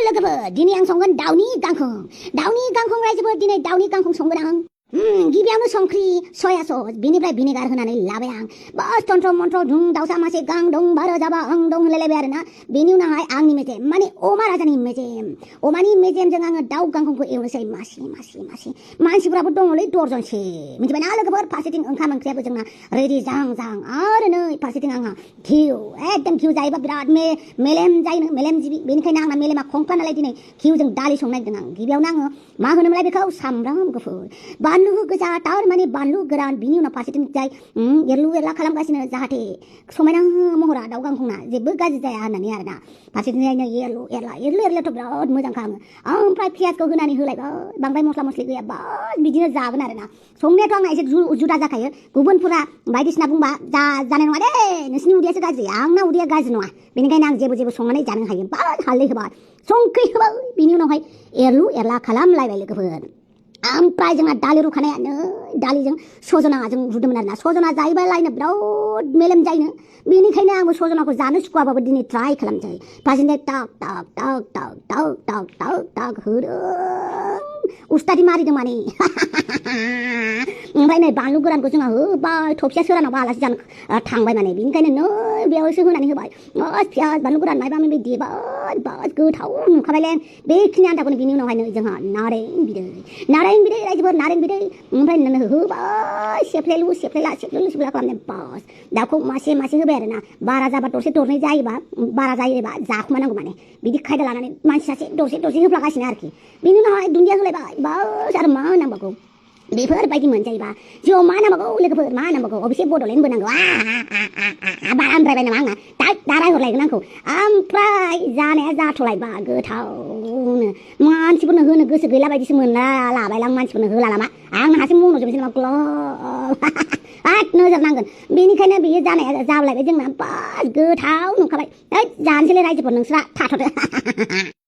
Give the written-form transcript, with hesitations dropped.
लोगोफोर दिनै आं संगोन दाउनि गांखं रायजोफोर दिनै दाउनि गांखं संगोन आं गिबियावनो संख्रि सया सस बिनिफ्राय भिनेगार होनानै लाबाय आं बस तन्त्र मन्त्र दुं दाउसा मासे गां दं बारो जाबा आं दं होनलायलायबाय आरोना बेनि उनावहाय आंनि मेजेम माने अमा राजानि मेजेम अमानि मेजेमजों आङो दाउ गांखंखौ एवनोसै मासे मानसिफोराबो दङलै दर्जनसे मिथिबायना लोगोफोर फारसेथिं ओंखाम ओंख्रियाबो जोंना रेडि जां आरो नै फारसेथिं आंहा घिउ एकदम घिउ जायोबा बिराद मेलेम जायो मेलेमजिबि बेनिखायनो आंना मेलेमा खंख्ला नालाय दिनै घिउजों दालि संनो नागिरदों आं गिबियावनो आङो मा होनोमोनलाय बेखौ सामब्राम गुफुर बानलु गोजा थारमाने बानलु गोरान बिनि उनाव फारसेथिं जाय एरलु एरला खालामगासिनो जाहाथे समायना महरा दाउ गांखंना जेबो गाज्रि जाया होननानै आरोना फारसेथिं जायनो एरलु एरलाथ' बिराद मोजां खालामो ओमफ्राय पियासखौ होनानै होलायबाय बांद्राय मस्ला मस्लि गैया बस बिदिनो जागोन आरोना संनायाथ' आंना एसे जुदा जाखायो गुबुनफोरा बायदिसिना बुंबा जानाय नङा दे नोंसिनि उदैयासो गाज्रि आंना उदैया गाज्रि नङा बेनिखायनो आं जेबो संनानै जानो हायो बस हालदै होबाय संख्रि होबाय बिनि उनावहाय एरलु एरला खालामलायबाय लोगोफोर ओमफ्राय जोंहा दालि रुखानायानो दालिजों सजनाजों रुदोंमोन आरोना सजना जायोबा लायनो बिराद मेलेम जायोनो बेनिखायनो आंबो सजनाखौ जानो सुखुवाबाबो दिनै ट्राइ खालामसै फारसेथिं टाक होदों उस्तादि मारिदों माने ओमफ्राय नै बानलु गोरानखौ जोंहा होबाय थफसिया सोरानावबा आलासि जानो थांबाय माने बेनिखायनो नै बेयावसो होनानै होबाय बस पियास बानलु गोरान मायबा माबि देबाय बस गोथाव नुखाबायलै बेखिनि आन्दाखौनो बिनि उनावहाय नै जोंहा नारें बिदै रायजोफोर नारें बिदै ओमफ्राय होबाय सेफ्लेलु सेफ्लेला खालामनाय बस दाउखौ मासे होबाय आरोना बारा जाबा दरसे दरनै जायोबा बारा जायोबा जाखुमानांगौ माने बिदि खायदा लानानै मानसि सासे दरसे होफ्लागासिनो आरोखि बिनि उनावहाय दुन्दिया होलायबाय बस आरो मा नांबावगौ बेफोरबायदि मोनजायोबा जिउआव मा नांबावगौ लोगोफोर मा नांबावगौ अबेसे बड'लेण्डबो नांगौ बारा आमफ्रायबाय नामा आंना दा रायहरलायगोन आंखौ ओमफ्राय जानाया जाथ'लायबा गोथावनो मानसिफोरनो होनो गोसो गैला बायदिसो मोनला लाबायलां मानसिफोरनो होला नामा आंना हारसिं मन'जोबनोसै नामा ग्लब नोजोर नांगोन बेनिखायनो बेयो जानाया जालायबाय जोंना बस गोथाव नुखाबाय जानोसैलै रायजोफोर नोंस्रा थाथ'दो